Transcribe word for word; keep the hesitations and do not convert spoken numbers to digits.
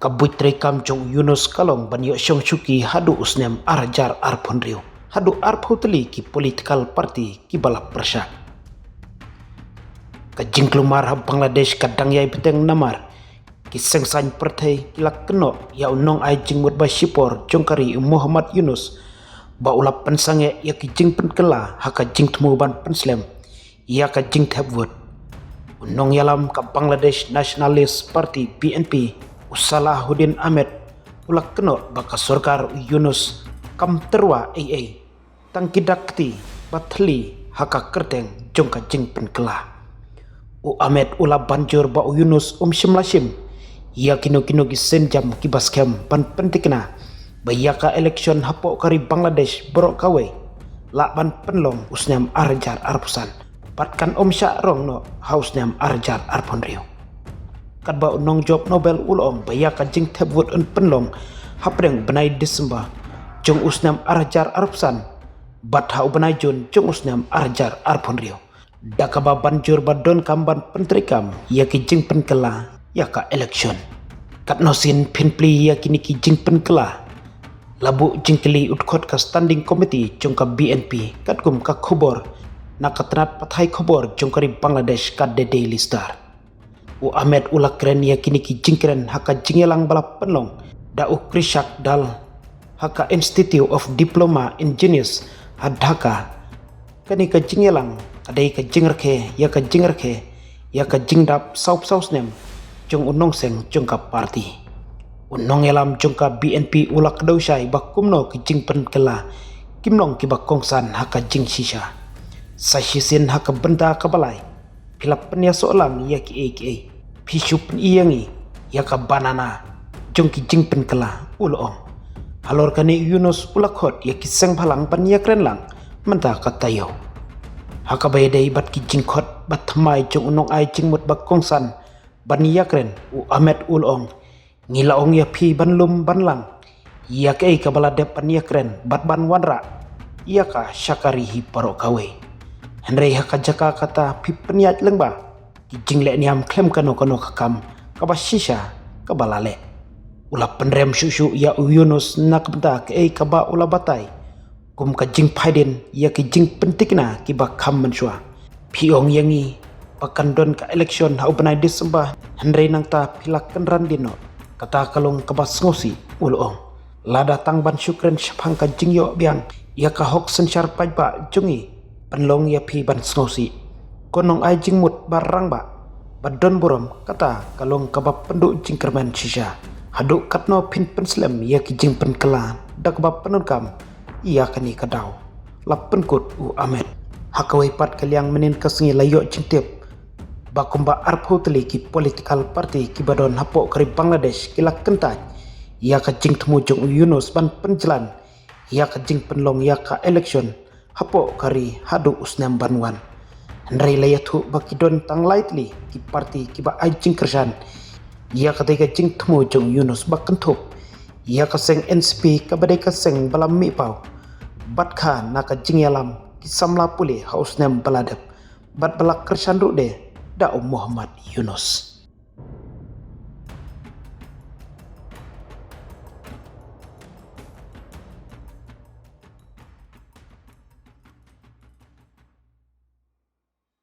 Ka buit treikam jong u Yunus ka long ban ïoh shong shuki haduh u snem ar hajar arphew hynriew haduh arphew tylli ki political party kiba la pyrshah. Ka jingkulmar ha Bangladesh ka dang ïai bteng namar ki seng saiñ pyrthei ki la kynnoh ïa u nongai jingmut ba shipor jong ka ri u Muhammad Yunus ba u la pynsangeh ïa ki jingpynkylla ha ka jingthmu ban pynslem ïa ka jingthep vote. U nongïalam ka Bangladesh Nationalist Party, B N P, u Salahuddin Ahmed u la kynnoh ba ka sorkar u Yunus kam tyrwa ei ei tang ki dak kti ba thylli ha ka kyrteng jong ka jingpynkylla. U Ahmed u la ban jur ba u Yunus um shym la shim ïa kino kino ki sienjam kiba skhem ban pynthikna ba ïa ka election hapoh ka ri Bangladesh baroh kawei lah ban pynlong u snem ar hajar arphew san bad kan ym shah rong noh ha u snem ar hajar arphew hynriew. Katba u nongjop Nobel u la ong ba ïa ka jingthep vote yn pynlong hapdeng u bnai December jong u snem ar hajar arphew san bad ha u bnai June jong u snem ar hajar arphew hynriew, da kaba ban jur ba donkam ban pyntreikam ïa ki jingpynkylla ïa ka election. Katno sien phin plie ïa kine ki jingpynkylla? La buh jingkylli u dkhot ka Standing Committee jong ka B N P katkum ka khubor na ka tnat pathai khubor jong ka ri Bangladesh ka The Daily Star. U Ahmed u la kren ïa kine ki jingkren ha ka jingïalang ba la pynlong da u Krishak Dal ha ka Institute of Diploma Engineers ha Dhaka. Kane ka jingïalang ka dei ka jingrakhe ïa ka jingrakhe ïa ka jingdap saw phew saw snem jong u nongseng jong ka party. U nongïalam jong ka B N P u la kdew shai ba kumno ki jingpynkylla kim long kiba kongsan ha ka jingshisha. Sa shisien ha ka bynta kaba lai, phi la pynïasoh lang ïa kiei kiei? Phi shu pyni ïa ngi ïa ka banana jong ki jingpynkylla, u la ong. Halor kane u Yunus u la khot ïa ki seng bhalang ban ïakren lang mynta ka taïew. Ha kaba ïadei bad ki jingkhot ba thymmai jong u nongai jingmut ba kongsan ban ïakren, u Ahmed u la ong, ngi la ong ïa phi ban lum ban lang ïa kaei kaba la dep ban ïakren bad ban wanrah ïa ka sha ka ri hi baroh kawei. Hynrei ha ka jaka kata phi pynïaid lyngba ki jingleh niam khlem kano kano ka kam kaba shisha kaba la leh. U la pynrem shuh shuh ïa u Yunus na ka bynta kaei kaba u la batai kum ka jingphaidien ïa ki jingpynthikna kiba kham mynshuwa. Phi ong ïa ngi ba kan don ka election ha u bnai December, hynrei nangta phi la kynran dien noh. Kata ka long kaba sngewsih, u la ong. Lada tang ban shu kren shaphang ka jingïoh biang ïa ka hok synshar paidbah jong ngi, pynlong ïa phi ban sngewsih. Ko nongai jingmut ba rangbah ba don burom, kata ka long kaba pynduh jingkyrmen shisha. Haduh katno phin pynslem ïa ki jingpynkylla da kaba pyndonkam ïa kane ka daw? La pynkut u Ahmed. Ha kawei pat ka liang mynnin ka sngi la ïoh jingtip ba kumba arphew tylli ki political party kiba don hapoh ka ri Bangladesh ki la kyntait ïa ka jingthmu jong u Yunus ban pynjlan ïa ka jingpynlong ïa ka election hapoh ka ri haduh u snem ban wan. Hynrei la ïathuh ba ki don tang lai tylli ki party kiba ai jingkyrshan ïa katei ka jingthmu jong u Yunus ba kynthup ïa ka seng N C P kaba dei ka seng ba la mihpaw bad kha na ka jingïalam ki samla pule ha u snem ba la dep bad ba la kyrshan ruh de da u Muhammad Yunus.